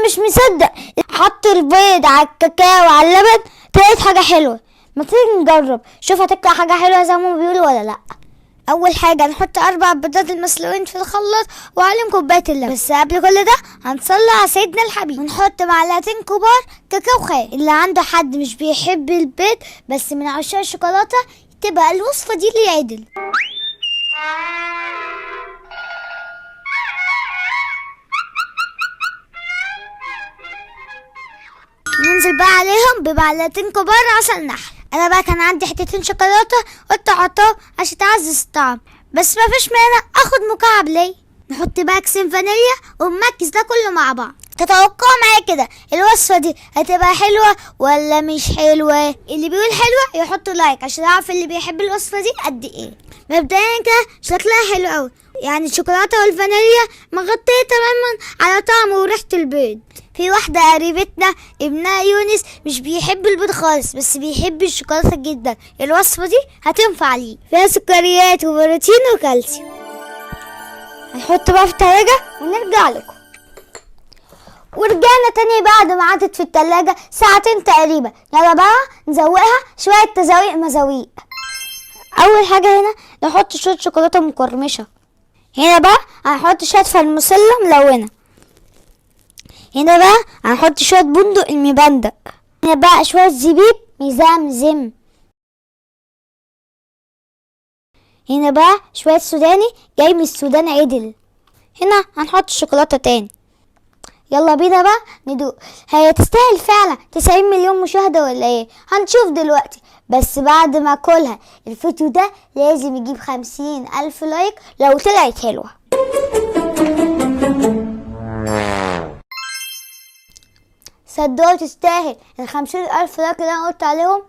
مش مصدق، حطوا البيض على الكاكاو على اللبن طلعت حاجة حلوة. ما تيجي نجرب شوف هتطلع حاجة حلوة زي ما بيقولوا ولا لا. اول حاجة نحط 4 بيضات المسلوقين في الخلاط وعليهم كوباية اللبن. بس قبل كل ده هنصلي على سيدنا الحبيب ونحط معلقتين كبار كاكاو خام. اللي عنده حد مش بيحب البيض بس من عشاق الشوكولاتة تبقى الوصفة دي اللي يعدل. ننزل بقى عليهم بمعلقتين كبار عسل نحل. انا بقى كان عندي حتتين شوكولاتة قلت احطهم عشان تعزز الطعم، بس ما فيش مانع اخد مكعب ليه. نحط بقى كيسين فانيليا ونمكس ده كله مع بعض. تتوقعوا معايا كده الوصفة دي هتبقى حلوة ولا مش حلوة؟ اللي بيقول حلوة يحط like عشان اعرف اللي بيحب الوصفة دي قد ايه. مبدئيا كده شكلها حلو قوي، يعني الشوكولاتة والفانيليا مغطيه تماما على طعم وريحه البيض. في واحدة قريبتنا ابنها يونس مش بيحب البيض خالص بس بيحب الشوكولاتة جدا، الوصفة دي هتنفع ليه، فيها سكريات وبروتين وكالسيوم. هنحط بقى في التلاجة ونرجع لكم. ورجعنا تاني بعد ما قعدت في التلاجة ساعتين تقريبا. يلا بقى نزوقها شوية تزويق مزاويق. أول حاجة هنا نحط شوية شوكولاتة مقرمشة. هنا بقى هنحط شوية فرمسيلا ملونة. هنا بقى هنحط شوية بندق المبندق. هنا بقى شوية زبيب مزمزم. هنا بقى شوية سوداني جاي من السودان عدل. هنا هنحط الشوكولاتة تاني. يلا بينا بقى ندوق. هي تستاهل فعلا 90 مليون مشاهدة ولا ايه؟ هنشوف دلوقتي، بس بعد ما اكلها. الفيديو ده لازم يجيب 50,000 لايك لو طلعت حلوة. صدقوا تستاهل 50,000 like اللي انا قلت عليهم.